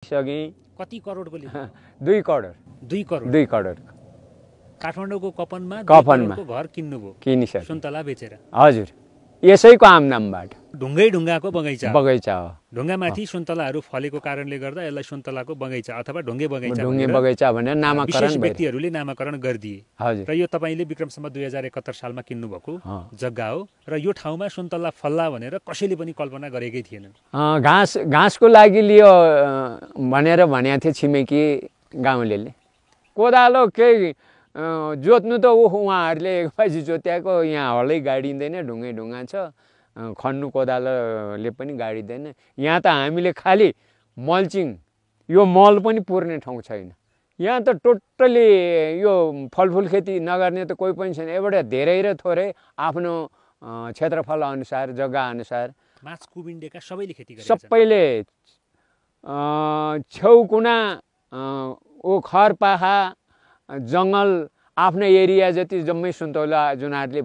सके कति करोडको लिनु 2 करोड 2 करोड 2 करोड काठमाडौँको कपनमा कफनमा घर किन्नुभयो किनिसके सुन्तला बेचेर हजुर यसैको आमदामबाट ढुङ्गाको बगैँचा बगैँचा हो ढुङ्गामाथि सुन्तलाहरू फलेको कारणले गर्दा यसलाई सुन्तलाको बगैँचा अथवा ढुङ्गे बगैँचा ढुङ्गे बगैँचा भनेर नामाकरण विशेष व्यक्तिहरूले नामाकरण गरिदिए हजुर र यो तपाईँले विक्रमसम्म 2071 सालमा किन्नुभएको जग्गा हो र यो ठाउँमा सुन्तला फल्ला भनेर कसैले पनि कल्पना गरेकै थिएनन् घाँसको लागि लियो भनेर भनेको थियो छिमेकी गाउँलेले कोदालो केही जोत्नु त उहाँहरूले एकपछि जोत्याएको यहाँ हलै गाडिँदैन ढुङ्गा छ खन्नु कोदालोले पनि गाडिँदैन यहाँ त हामीले खालि मल्चिङ यो मल पनि पुर्ने ठाउँ छैन यहाँ त टोटली यो फलफुल खेती नगर्ने त कोही पनि छैन एउटा धेरै र थोरै आफ्नो क्षेत्रफल अनुसार जग्गा अनुसार माछ कुबिन्डेका सबैले खेती गरे सबैले छेउकुना खरपाखा जङ्गल आफ्नो एरिया जति जम्मै सुन्तौला जुनारले